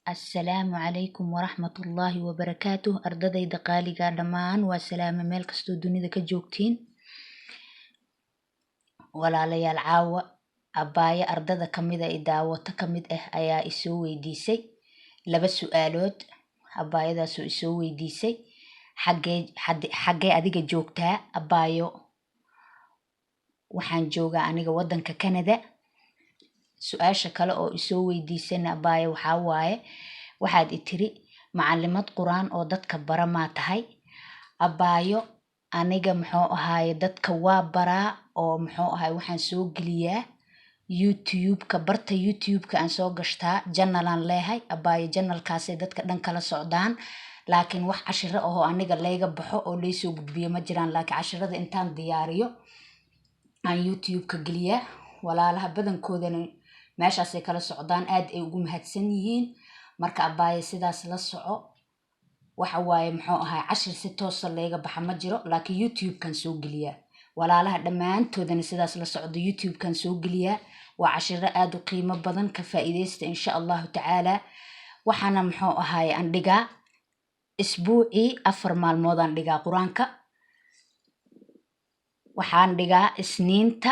Assalaamu calaykum waraxmatullaahi wabarakaatuh. Ardadayda qaaliga dhammaan waa salaame, meel kastoo dunida ka joogtiin. Walaalayaal, caawa abaayo ardada kamida i daawato kamid ah ayaa isoo weydiisay laba su-aalood. Abaayadaasoo isoo weydiisay: "Xaggee adiga joogtaa, abaayo?" Waxaan joogaa aniga wadanka Canada. Su-aasha kale oo isoo weydiisana, abaayo, waxaa waaye, waxaad i tiri: "Macalimad Qur-aan oo dadka bara maa tahay?" Abaayo, aniga muxuu ahaaye, dadka waa baraa oo muxuu ahaye, waxaan soo geliyaa YouTube-ka, barta YouTube-ka aan soo gashtaa, channel-aan leehay, abaayo. Channel-kaasay dadka dhan kala socdaan, laakiin wax cashiro ahoo aniga layga baxo oo laysoo gudbiyo ma jiraan. Laakiin cashirada intaan diyaariyo aan YouTube-ka geliyaa, walaalaha badankoodana meeshaasay kala socdaan, aad ay ugu mahadsan yihiin. Marka abaayo, sidaas la soco. Waxa waaye, muxuu ahay, cashir si toosa layga baxa ma jiro, laakiin YouTube-kan soo geliyaa. Walaalaha dhammaantoodana sidaas la socdo, YouTube-kan soo geliyaa. Waa cashiro aada u qiimo badan, ka faa'iideysta insha Allahu tacaala. Waxaana muxuu ahaye aan dhigaa isbuucii 4 maalmood aan dhigaa Qur-aanka. Waxaan dhigaa Isniinta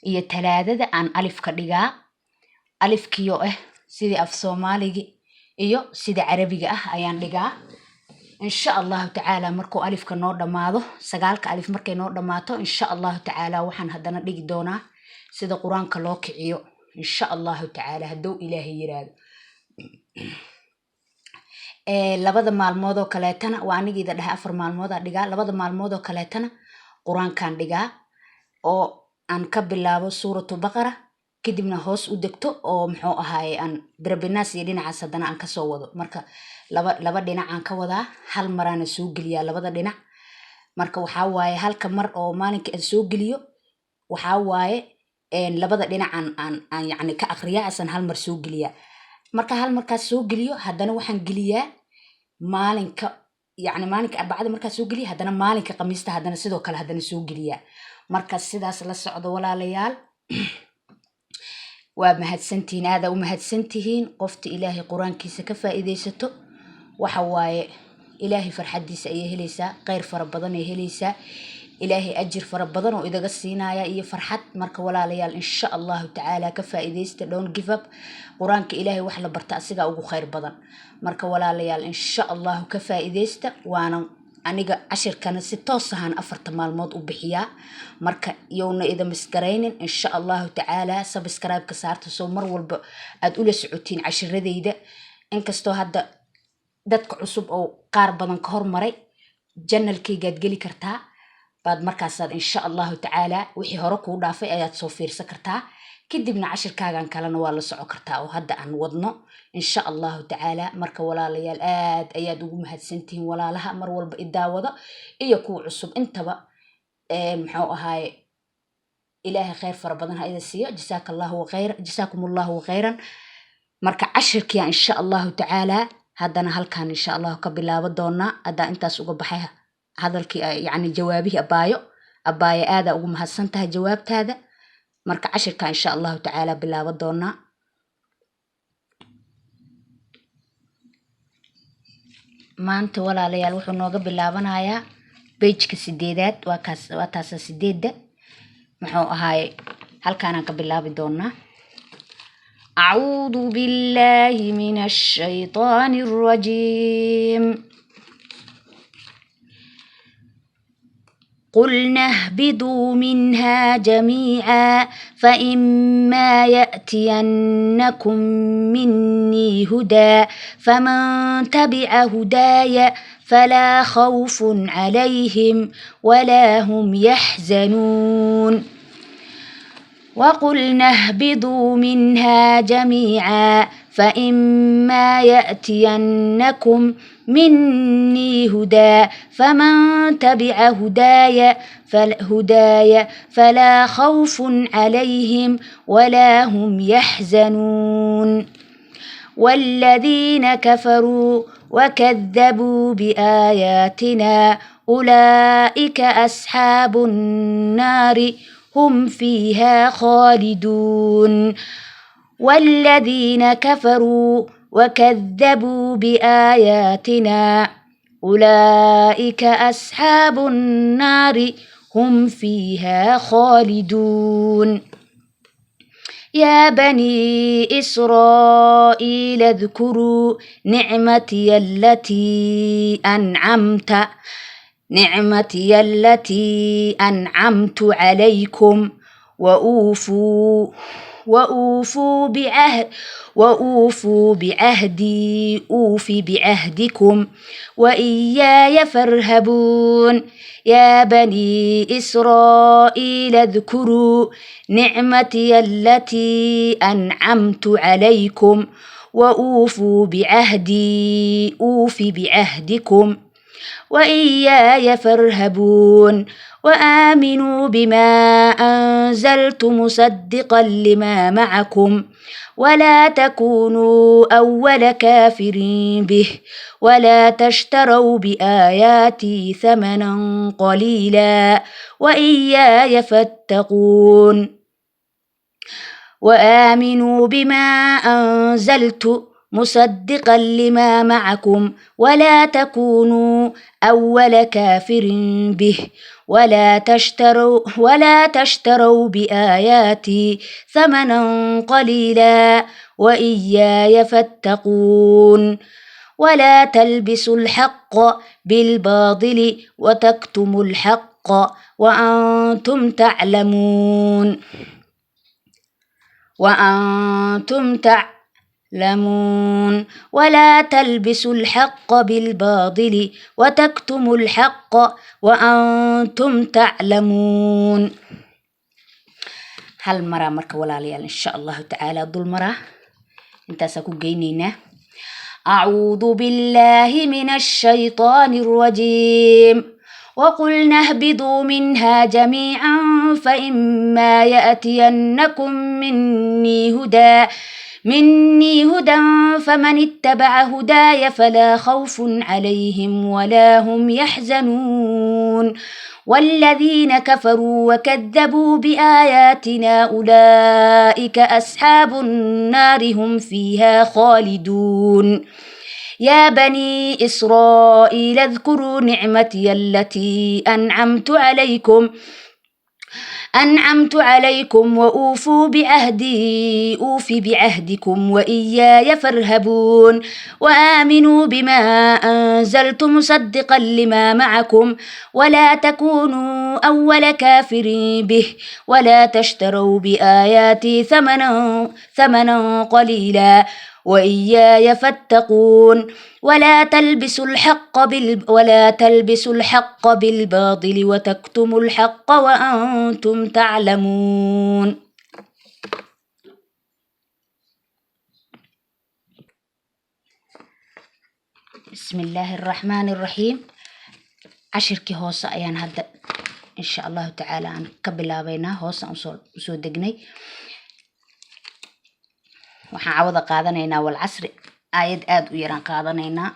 iyo Talaadada aan alifka dhigaa, alifkiyo ah sidii af Soomaaligi iyo sida Carabiga ah ayaan dhigaa insha Allahu tacaala. Markuu alifka noo dhammaado, sagaalka alif markay noo dhammaato, insha Allahu tacaala, waxaan haddana dhigi doonaa sida Qur-aanka loo kiciyo, insha Allahu tacaala, hadduu Ilaahay yiraahdo. Labada maalmood oo kaleetana, waa anigiida dhahay 4 maalmoodaa dhigaa, labada maalmood oo kaleetana Qur-aankaan dhigaa oo aan ka bilaabo Suuratu Baqara, kadibna hoos u degto oo muxuu ahaaye aan birabinaas iyo dhinacaas haddana aan kasoo wado. Marka laba laba dhinacaan ka wadaa, hal maraana soo geliyaa labada dhinac. Marka waxaa waaye, halka mar oo maalinka aan soo geliyo, waxaa waaye labada dhinac aan yacni ka aqriyaa, asan hal mar soo geliyaa. Marka hal markaas soo geliyo, haddana waxaan geliyaa maalinka, yacni maalinka Arbacada markaa soo geliya, haddana maalinka Khamiista haddana sidoo kale haddana soo geliyaa. Marka sidaas la socdo, walaalayaal. Waa mahadsantihiin, aadaa u mahadsantihiin. Qofta Ilaahay Qur-aankiisa ka faa'iidaysato, waxa waaye, Ilaahay farxaddiisa ayay helaysaa, kheyr fara badan ay helaysaa, Ilaahay ajir fara badan oo idaga siinaya iyo farxad. Marka walaalayaal, insha Allahu tacaala, ka faa'iidaysta. Don't give up. Qur-aanka Ilaahay wax la barta asigaa ugu kheyr badan. Marka walaalayaal, insha Allahu, ka faa'iidaysta. Waana aniga cashirkana si toos ahaan 4-ta maalmood u bixiyaa. Marka yowna ida misgaraynin, insha Allahu tacaala. Subscribe-ka saarta soo mar walba aada ula socotiin cashiradayda. Inkastoo hadda dadka cusub oo qaar badan ka hormaray, channel-kaygaad geli kartaa baad markaasaad insha Allahu tacaala wixii hore kuu dhaafay ayaad soo fiirsan kartaa, kadibna cashirkaagan kalena waa la soco kartaa oo hadda aan wadno, insha Allahu tacaala. Marka walaalayaal, aad ayaad ugu mahadsantihiin, walaalaha mar walba i daawado iyo kuwa cusub intaba. Muxuu ahaaye, Ilaahay kheyr fara badan ha ida siiyo. Jasaaka Allahu khayr, jasaakum Allahu khayran. Marka cashirkiya insha Allahu tacaala haddana halkan insha Allahu ka bilaabo doonaa. Haddaa intaas uga baxay hadalkii, yacni jawaabihii abaayo. Abaayo, aadaa ugu mahadsan tahay jawaabtaada. Marka cashirka insha Allahu tacaala bilaabo doonaa. Maanta, walaalayaal, wuxuu nooga bilaabanayaa page-ka sideedaad. Waa kaas, waa taasa sideedda. Muxuu ahaaye, halkaanaan ka bilaabi doonaa. أعوذ بالله من الشيطان الرجيم. قلنا اهبطوا منها جميعا، فإما يأتينكم مني هدى، فمن تبع هداي فلا خوف عليهم ولا هم يحزنون. وقلنا اهبطوا منها جميعا، فإما يأتينكم مني هدى، فمن تبع هداي فلا خوف عليهم ولا هم يحزنون. والذين كفروا وكذبوا بآياتنا أولئك أصحاب النار، هم فيها خالدون. والذين كفروا وكذبوا بآياتنا أولئك أصحاب النار هم فيها خالدون. يا بني إسرائيل اذكروا نعمتي التي أنعمت عليكم وأوفوا بعهدي أوف بعهدكم وإياي فارهبون. يا بني إسرائيل اذكروا نعمتي التي أنعمت عليكم وأوفوا بعهدي أوف بعهدكم وإياي فارهبون. وآمنوا بما أنزلت مصدقا لما معكم ولا تكونوا أول كافر به ولا تشتروا بآياتي ثمنا قليلا وإياي فاتقون. وآمنوا بما أنزلت مصدقا لما معكم ولا تكونوا أول كافر به ولا تشتروا بآياتي ثمنا قليلا وإياي فاتقون. ولا تلبسوا الحق بالباطل وتكتموا الحق وأنتم تعلمون، وأنتم تعلمون. ولا تلبسوا الحق بالباطل وتكتموا الحق وأنتم تعلمون. Hal maraa marka, walaalayaal, insha Allahu tacaala dul maraa, intaasaa ku geynaynaa. أعوذ بالله من الشيطان الرجيم. وقلنا اهبطوا منها جميعا فإما يأتينكم مني هدى فمن اتبع هداي فلا خوف عليهم ولا هم يحزنون. والذين كفروا وكذبوا بآياتنا أولئك أصحاب النار هم فيها خالدون. يا بني إسرائيل اذكروا نعمتي التي أنعمت عليكم وأوفوا بعهدي أوف بعهدكم وإياي فارهبون. وآمنوا بما أنزلت مصدقا لما معكم ولا تكونوا أول كافر به ولا تشتروا بآياتي ثمنا قليلا وإياي فاتقون. ولا تلبسوا الحق بالباطل وتكتموا الحق وأنتم تعلمون. بسم الله الرحمن الرحيم. Cashirkii hoose ayaan hadda, insha Allahu tacaala, aan ka bilaabeynaa. Hoose aan usoo degnay. Waxaan cawada qaadanaynaa Walcasri, aayad aada u yaraan qaadanaynaa.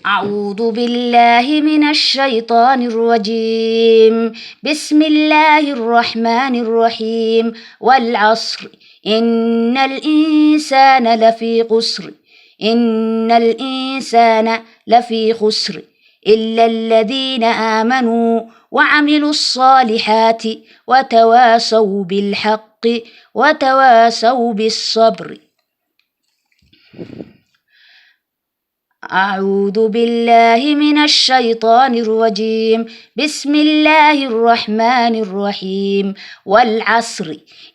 أعوذ بالله من الشيطان الرجيم. بسم الله الرحمن الرحيم. والعصر إن الإنسان لفي خسر، إن الإنسان لفي خسر إلا الذين آمنوا وعملوا الصالحات وتواصوا بالحق وتواصوا بالصبر. أعوذ بالله من الشيطان الرجيم. بسم الله الرحمن الرحيم. والعصر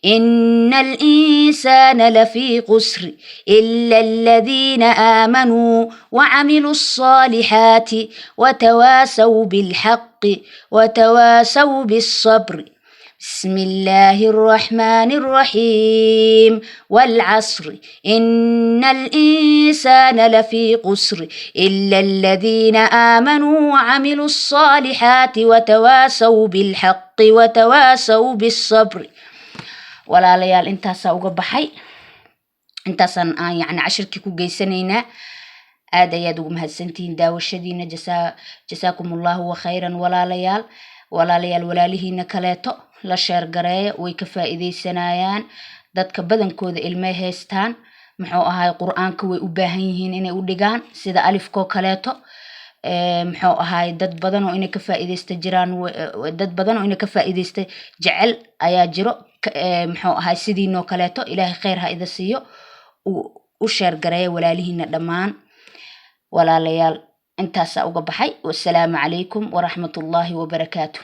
إن الإنسان لفي خسر إلا الذين آمنوا وعملوا الصالحات وتواصوا بالحق وتواصوا بالصبر. بسم الله الرحمن الرحيم. والعصر إن الإنسان لفي خسر إلا الذين آمنوا وعملوا الصالحات وتواصوا بالحق وتواصوا بالصبر. Walaalayaal, intaasaa uga baxay, intaasaan aan yacni cashirkii ku geysanaynaa. Aad ayaad ugu mahadsantihiin daawashadiina. Jasaakum Allahu wa khayran, walaalayaal. Walaalayaal, walaalihiina kaleeto la share gareeya, way ka faa'iidaysanayaan. Dadka badankooda ilmay haystaan. Muxuu ahaay, Qur-aanka way u baahan yihiin inay u dhigaan, sida alifkoo kaleeto. Muxuu ahaay, dad badan oo inay ka faa'iideysta jiraan, dad badan oo inay ka faa'iideysta jecel ayaa jiro. Muxuu ahaay, sidiinoo kaleeto, Ilaahay kheyr ha ida siiyo. U share gareeya walaalihiina dhammaan. Walaalayaal, intaasaa uga baxay. Wasalaamu calaykum waraxmatullaahi wabarakaatu.